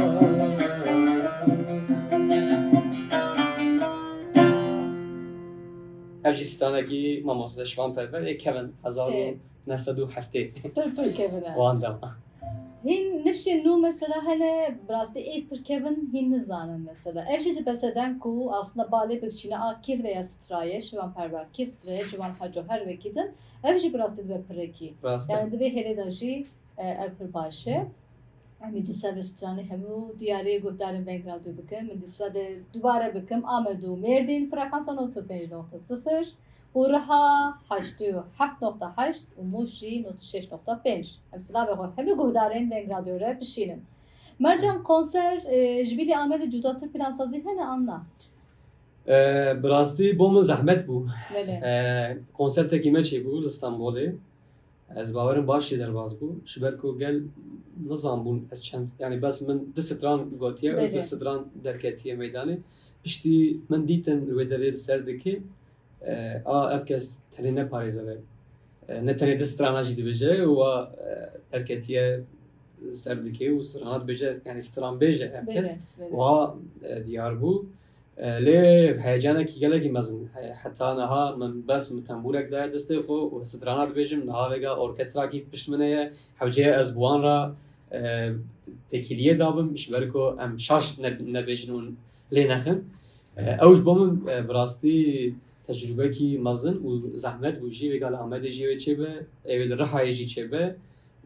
Ev jî stranekî mamoste Şivan Perver ê kevin hezar û neh sed û heftê. Pir pir kevin e. Wan dema. Hîn nifşên nû mesela hene, bi rastî ê pir kevin hîn nizanin mesela. Ev jî dibese deng ku aslında balê bikçîne a kî veya straye, şivan perva kî straye, ciwan haco her wekî din. Ev jî bi rastî dibe pirekî. Rast e. Yani di vê hêlê de jî, e, ev pir baş e. Em ê dîsa vê stranê hemû diyarê guhdarên Veng Radyo bikin. Min dîsa de dubare bikim. Amed û Mêrdîn frekansa nod û pênc nokta sifir û Riha heştê û heft nokta heşt û Mûş jî nod û şeş nokta pênc. Em silavê xwe hemî guhdarên Veng Radyo re bişînin. Mercan, konser, e, ji bilî Amedê cudatir plansazî hene an na? E, bi rastî bo min zehmet bû. Belê. E, konsertekî me çêbû li Stenbolê. Ez bawerim baş jî derbas bû. Ji ber ku gel nizanbûn ez çend, yani bes min du stran gotiye û Belê. du stran derketiye meydanê. Piştî min dîtin li wê derê li ser dikê, e, a ev kes tenê ne parêzer e. E, ne tenê du strana jî dibêje û a, e, derketiye li ser dikê û strana dibêje, yani stranbêj e ev kes. Belê, belê. Wiha, e, diyar bû. E, lê heyecanekî gelekî mezin. He-, heta niha min bes min tembûrek daye destê xwe û strana dibêjim, niha vêga orkestrakî pişt min heye. Hewce ye ez bi wan re, e, têkiliyê dabim, ji ber ku em şaş ne-, nebêjin û lê nexin. E, ew ji bo min, e, bi rastî tecrûbekî mezin û zehmet bû jî, vêga li Amedê jî wê çêbe, ew ê li Rihayê jî çêbe.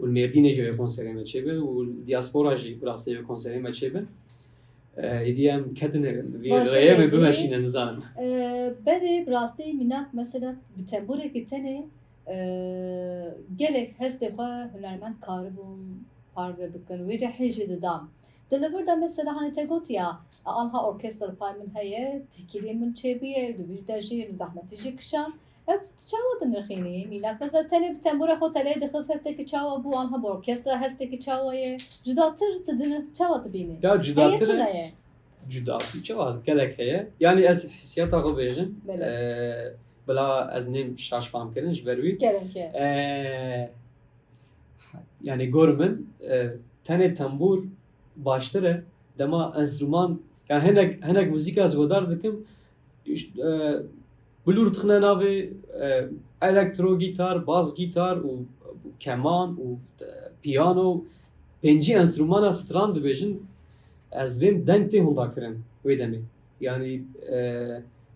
Û li Mêrdînê jî wê konserê me çêbe û li diaspora jî bi rastî wê konserê me çêbe. E, êdî em ketine vî Baş e, rêyê me êdî, bimeşîne, nizanim. E, berê bi rastî mînak mesela bi tembûrekî tenê, e, gelek hestê xwe hunermend karibûn parve bikin. Wê rihê jî didam. Di li vir de mesela hani te gotiya, anha orkestra pay min heye, têkiliyê min çêbûye, di vî de jî min zehmetî jî kişand. Ev tu çawa dinirxînî? Mînak mesela tenê bi tembûra xwe telê dixist, hestekî çawa bû, anha bi orkestra hestekî çawa ye? Cudatir tu dinir-, çawa dibînî? Ya Heye cudatir çi e. Heye? Cudatir çawa? Gelek heye. Yani ez hissiyata xwe bêjim. Belê. Ee, bila ez nêm şaş fam kirin ji ber wî. Gelek heye. Ee, Yani gor min, e, tenê tembûr baştir e, dema enstrûman, yani hinek, hinek muzîka ez godar dikim, iş-, e, bilûr dixine navê, e, elektro gîtar, bas gîtar û keman û, e, piyano, pêncî enstrûmana stran dibêjin, ez dibêm deng tê hûnda kirin wê demê. Yani, e,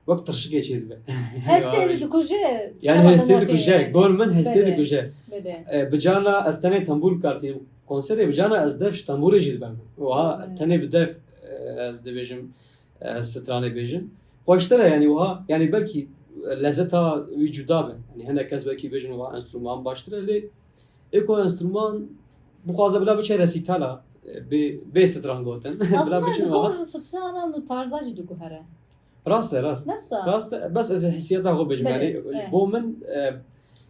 wek tirşikê çêdibe. Hestê dikuje, Yani hestê dikuje. Gor min hestê dikuje. Belê. E, bi carna ez tenê tembûr kartînim konserê, bi carna ez def ji tembûrê jî dibem. Wiha tenê bi def, e, ez dibêjim, e, ez stranê bêjim. Xweştir e yani wiha, yani belkî, e, lezeta wî cuda be. Yani hinek kes belkî bêjin wiha enstrûman baştir e, lê ê ku enstrûman bixwaze bila biçe resîtala, e, bê, bê stran gotin. Bila biçin wiha. Aslında gor stranan û tarza jî diguhere. Rast e, rast. Nefsa. Rast e, bes ez hissiyata xwe bêjim. Belê, yani, e, ji bo min, e,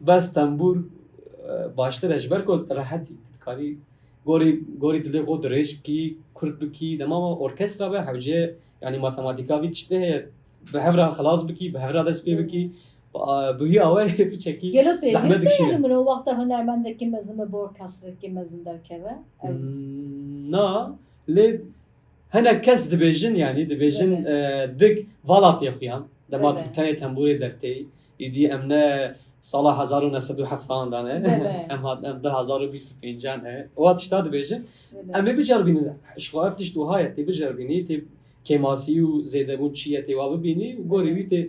bes tembûr, e, baştir e, ji ber ku rehetî, dikarî gorî, gorî dilê xwe dirêj bikî, kurt bikî, dema orkestra be, hewce, yani matematîka vî tiştê heye, bi hev re xilas bikî, bi hev re dest pê bikî. Bi, a, bi wî awayê piçekî zehmet dikişîne. Gelo pêwîst e, yani, min o wexta hunermendekî mezin bi orkestrekî mezin derkeve? Ev Hmm, na, lê Hinek kes dibêjin, yani dibêjin, Belê. e, dik vala tê xuyan. Dema tu Belê. bi tenê tembûrê derteyî, îdî em ne sala hezar û neh sed û heftan de ne. Belê. Em hat, em du hezar û bîst û pêncan e. Wa tişta dibêjin. Belê. Em ê biceribînin. Ji xwe ev tişt wiha ye, tê biceribînî, tê kêmasî û zêdebûn çi ye, tê wa bibînî û gorî wî tê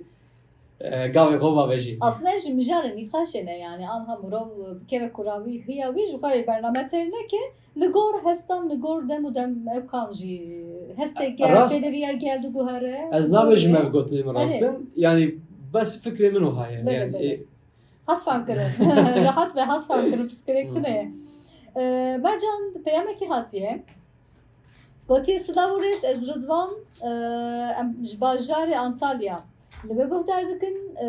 e, gavê xwe bavêjî. Aslında ev jî mijarê nîqaşê ne, yani anha mirov, e, bikeve kurawî hiya wî, ji xwe bername têr neke, li gor hestan, li gor dem û dem evkan jî hestek gel, Rast. pêdeviya gel diguhere. Ez nabêjim ev gotinê min rast in, yani bes fikrê min wiha ye. Belê, Yani, belê. e, Hat fam kirin. Rahat ve hat fam kirin, pirsgirêk tune ye. E, Mercan, peyamekî hatiye. Gotiye, silav û rêz, ez Rizvan, e, em ji bajarê Antalya li we guhdar dikin, e,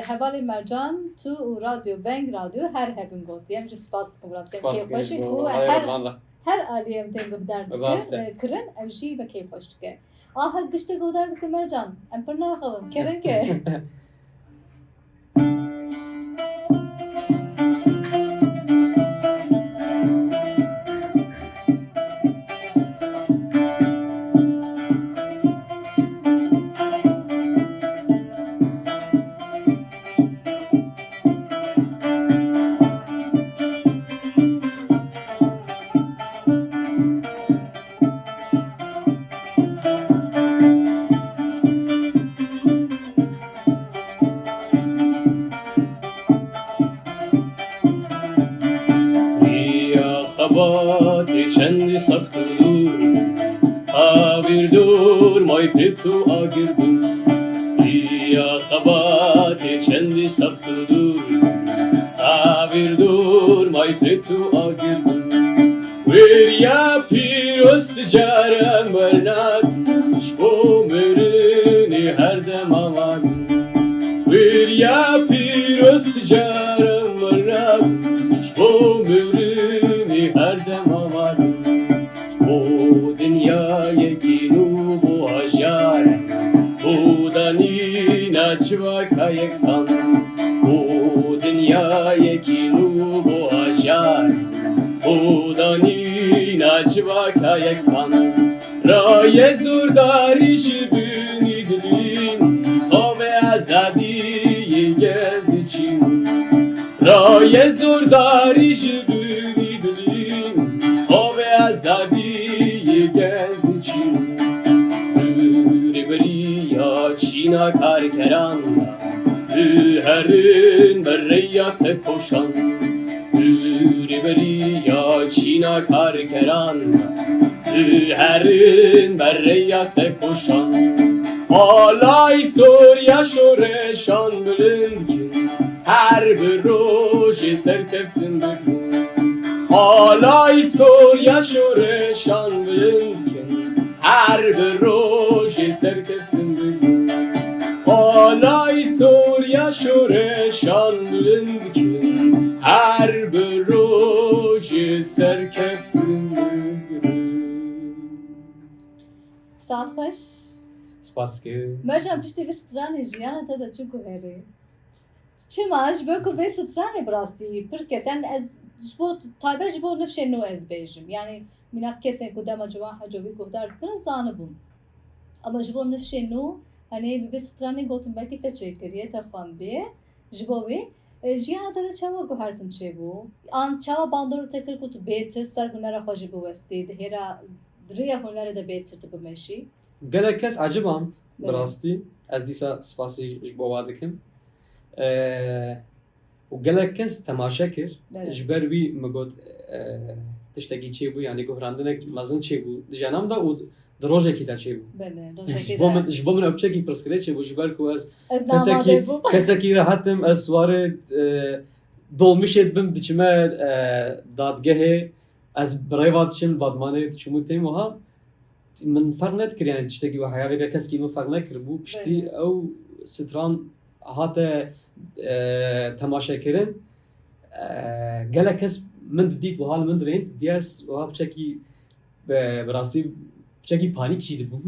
hevalê Mercan, tu û Radyo Veng Radyo her hebin gotiye. Em jî spas dikin, rastî em Spas kêfxweş in dikin, ku vallahi her, Rizvan re. her alî em tên guhdar dikin, Rast e. e, kirin, ew jî me kêfxweş dike. Aha giştê guhdar dikin Mercan, em pir naxivin, kerem ke. Ay pê tu agir bû, ya xebatê çendî sext û dûr. Avir dûr may pê tu agir bû. Wêriya pîroz ti carem wernad, ji bo mirinê her dem amad. Wêriya pîroz ti carem wernad, ji bo mirinê her dem amad. Bo dinyayekî nû, bo ajar, bo danîna civaka yeksan. Bo dinyayekî nû, bo ajar, bo danîna civaka yeksan. Raye zordarî ji binî dilîn, tavê azadiyê gel diçîn. Raye zordarî ji binî dilîn, tavê azadiyê gel diçîn. Rêberiya çîna karkeran, herin ber rêya tekoşan. Rêberiya çîna karkeran, herin ber rêya tekoşan. Alay Soriya şoreşan bilind kin, her bi rojê serkeftin bibin. Alay Soriya şoreşan bilind kin, her bi rojê serkeftin bibin. Alay Soriya şoreşan bilind kin, her bi rojê serkeftin bibin. Saet xweş. Spas dikim. Mercan, piştî vê stranê jiyana te de çi guherî? Çima? Ji ber ku vê stranê bi rastî pir kes, yani ez ji bo, taybet ji bo nifşên nû ez bêjim. Yani mînak kesên ku dema Ciwan Haco vî guhdar dikirin zanibûn. Ama ji bo nifşên nû, hani bi vê stranê gotin belkî te çêkiriye, te xwendiye. Ji bo wê, e, jiyana te de çawa guhertin çêbû? An çawa bandor te kir ku tu bêtir ser hunera xwe jî biwestî, di hêra, di rêya hunerê de bêtir tu bimeşî? Gelek kes eciband, bi Belê. rastî. Ez dîsa spasî ji bo wa dikim. E, û gelek kes temaşe kir. Belê. Ji ber wî min got, e, tiştekî çêbû, yanî guhrandinek mezin çêbû di jenem de û di rojekî de çêbû. Belê, rojekî Ji bo de. min, ji bo min ew piçekî pirsgirêk çêbû, ji ber ku ez Ez kesekî, namade bûm. kesekî rehet im, ez warê, e, dolmişê dibim, diçime, e, dadgehê, ez bi rêva diçim, batmanê diçim û têm wiha. Min ferq nedikir, yani tiştekî wiha ya vêga keskî min ferq nekiribû. Piştî Belê. ew stran hate, e, temaşekirin. E, gelek kes min didît, wiha li min dirênd, diye ez wiha piçekî, e, bi rastî piçekî panîk jî dibûm.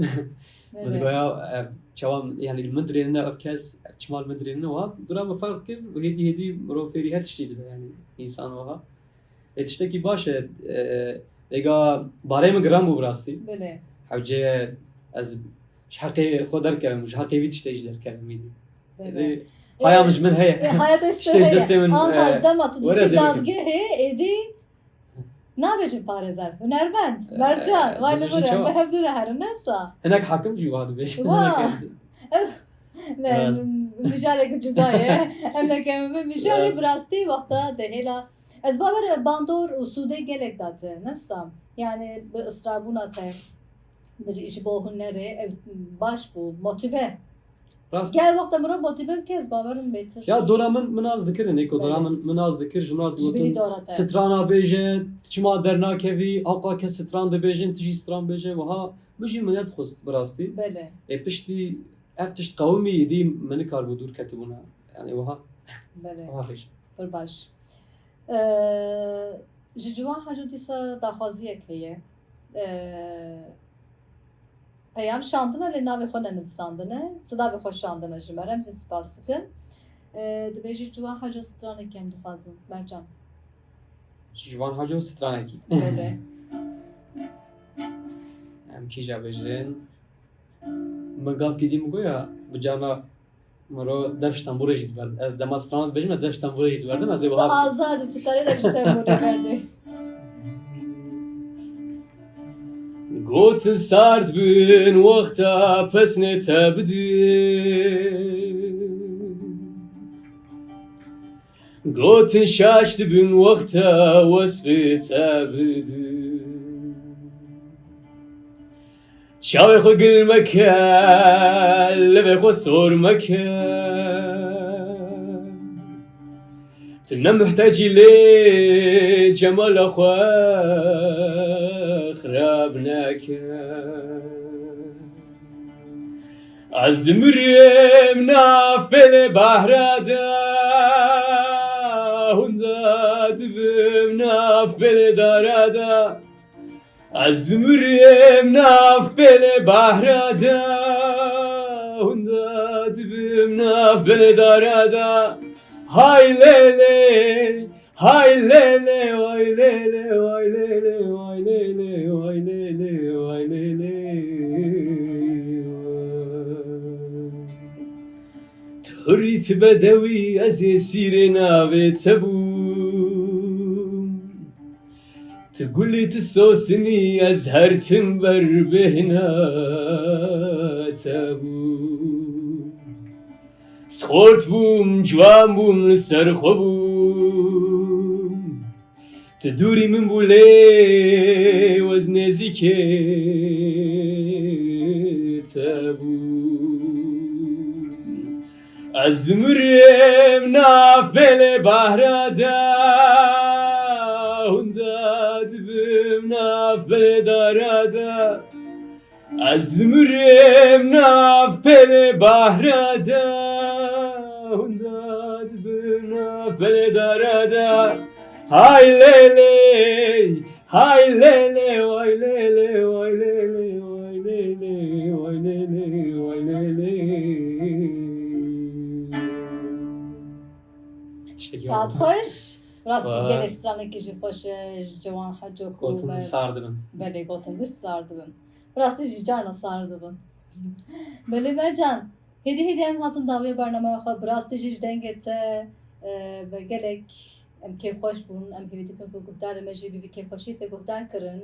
Min Belê. digoya, e, çawa, yani li min dirênine ev kes, çima li min dirênine wiha. Dura min ferq kir, hêdî hêdî mirov fêrî her tiştî dibe, yani însan wiha. Ê tiştekî baş e, e, vêga barê min giran bû bi rastî. Belê. Hewce ez ji heqê xwe derkevim, ji heqê vî tiştê jî derkevim îdî. Belê. Ê, Ê, haya min ji min heye. ê, haya te ji te Tiştê ji heye. destê min, Anha e, dema tu were diçî ez ê bikim. dadgehê, êdî nabêjin parêzer, hunermend, E, Mercan, vay li binêjin vir e, çawa? bi hevdû re herin, ne wisa? Hinek hakim jî wiha dibêjin. Wa. Hinek Ne, Rast. mijareke cuda ye. Em nekevin vê mijarê Rast. bi rastî wexta de hêla. Ez bawer e bandor û sûdê gelek date, ne wisa? Yani bi israrbûna te, bi, ji bo hunerê ev baş bû, motîve. Rast. Gel wexta mirov motîve bike, ez bawerim bêtir. Ya dora min, min az dikirin, êko dora Belê. min, min az dikir, ji min re Ji bilî digotin, dora te. strana bêje, çima dernakevî, awqa kes stran dibêjin, tu jî stran bêje, wiha min jî min nedixwest bi rastî. Belê. Ê piştî ev tişt qewimî, îdî min nikaribû dûr ketibûna. Yani wiha, Belê. wiha xêş. Pir baş. Ee, ji Ciwan Haco dîsa daxwaziyek heye. Ee, peyam şandine lê navê xwe nenivsandine. Silavê xwe şandine ji me re. Em jî spas dikin. Ee, dibêjî Ciwan Haco stranekî em dixwazin. Mercan. Ji Ciwan Haco stranekî. Belê. Em kîja bêjin? Min gavkî dî min goya, bi carna miro dev ji tembûrê jî diberdim. Ez dema strana dibêjim, ez dev ji tembûrê jî diberdim, ez ê Tu wiha bikim. azad î, tu karê dev ji tembûrê berdê. Gotin sard bin wexta pesnê te bidin. Gotin şaş dibin wexta wesfê te bidin. Çavê xwe gil meke, levê xwe sor meke. Tu ne muhtecî lê cemala xwe xirab neke. Ez dimirim nav pêlê behra de, hunda dibim nav pêlê dara de. Ez dimirim nav pêlê behra de, hunda dibim nav pêlê dara de. Hay lê lê, hay lê lê, way lê lê, way lê lê, way lê lê, way lê lê, way lê lê, way lê lê. Tu hurî, tu bedewî, ez ê sîrê navê te bûm. Tu gulî, tu sosinî, ez her tim ber bêhna te bûm. Ez xort bûm, ciwan bûm, li ser xwe bûm. Tu dûrî min bû lê ez nêzîkê te bûm. Ez dimirim nav pêlê behra de, hunda dibim nav pêlê dara de. Ez dimirim nav pêlê behra de, hunda dibim nav pêlê dara de. Hay lê lê, hay lê lê, way lê lê, way lê lê, way lê lê, way lê lê, way lê lê. Saet xweş. Rastî gelek stranekî jî xweş e, ji Ciwan Heco ku gotin me sar dibin. Belê, gotin du sar dibin. Bi rastî jî carna sar dibin. Belê Mercan, hêdî hêdî em hatin dawiya bernameya xwe, bi rastî jî ji dengê te, e, ve gelek em kêfxweş bûn, em hêvî dikin ku guhdarê me jî bi vî kêfxweşiyê te guhdar kirin.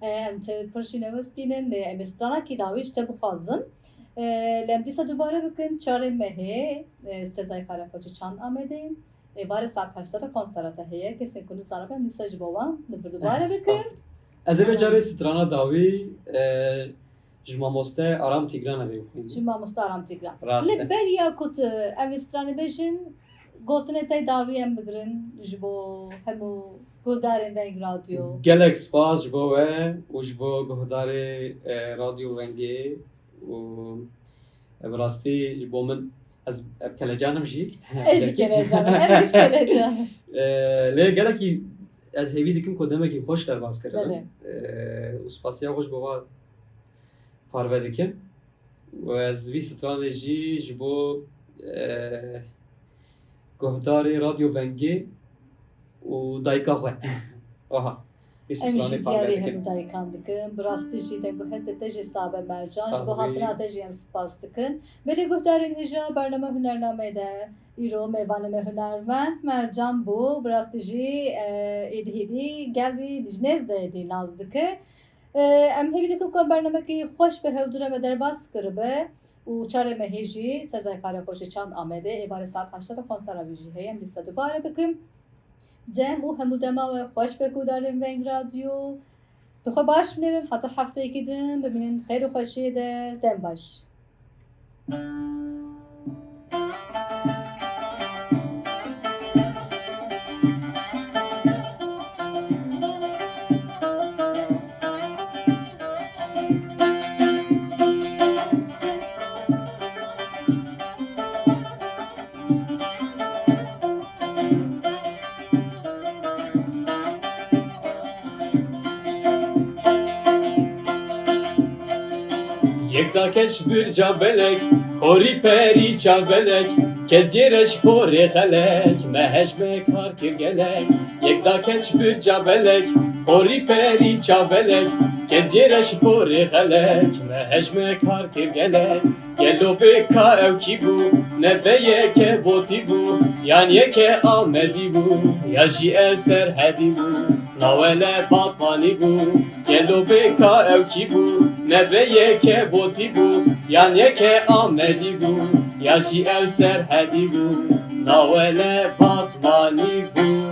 E, em te pir jî newestînin, lê em ê stranekî dawî ji te bixwazin. E, lê em dîsa dubare bikin, çarê mehê, e, Sezay Karakoçî Çand Amedê. Êvarê saet heşta de konsera te heye. Kesên ku nizanibin, em dîsa ji bo wan li vir dubare bikin. Spas. Ez ê vê carê strana dawî, e, ji mamoste Aram Tîgran ez ê bixwînim. Ji mamoste Aram Tîgran. Rast e. Li beriya ku tu ev stranê bêjin, gotinê te dawî em bigirin ji bo hemû guhdarên Veng Radyo. Gelek spas ji bo we û ji bo guhdarê, e, Radyo Vengê. Û bi rastî ji bo min, ez, ev kelecan im jî. Ez jî kelecan im, em jî kelecan in. Ee, lê gelekî ez hêvî dikim ku demekî xweş derbas kiribin. Belê. Ee, û spasiya xwe ji bo we parve dikim. Û ez vî stranê jî ji bo, ee, guhdarê Radyo Vengê û dayika xwe. Aha. Em jî diyarê hemû dayikan dikin. Bi rastî jî deng û hestê te jî sabe Mercan. Ji bo hatina te jî em spas dikin. Belê guhdarên hêja bername hunernameyê de îro mêvanê me hunermend Mercan bû. Bi rastî jî, e, êdî hêdî gel wî ji nêz de êdî nas dike. E, em hêvî dikin ku em bernamekî xweş bi hevdû re me derbas kiribe. Û çarê mehê jî Sezay Karakoçî Çand Amedê êvarê saet heşta de konsera wî jî heye. Em dîsa dubare bikin. Dem û hemû dema we xweş be guhdarên Veng Radyo. Bi xwe baş binêrin, heta hefteyekî din bimînin xêr û xweşiyê de. Dem baş. Yek da keç birca belek, horî perî çavbelek, keziyê re ji porê xelek, me hej me kar kir gelek. Yek da keç birca belek, horî perî çavbelek, keziyê re ji porê xelek, me hej me kar kir gelek. Gelo bê ka ew kî bû, ne bê yeke botî bû, yan yeke Amedî bû, ya jî ew Serhedî bû, nawele Batmanî bû. Gelo bê ka ew kî bû, ne bê yeke botî bû, yan yeke Amedî bû, ya jî ew Serhedî bû, nawele Batmanî bû.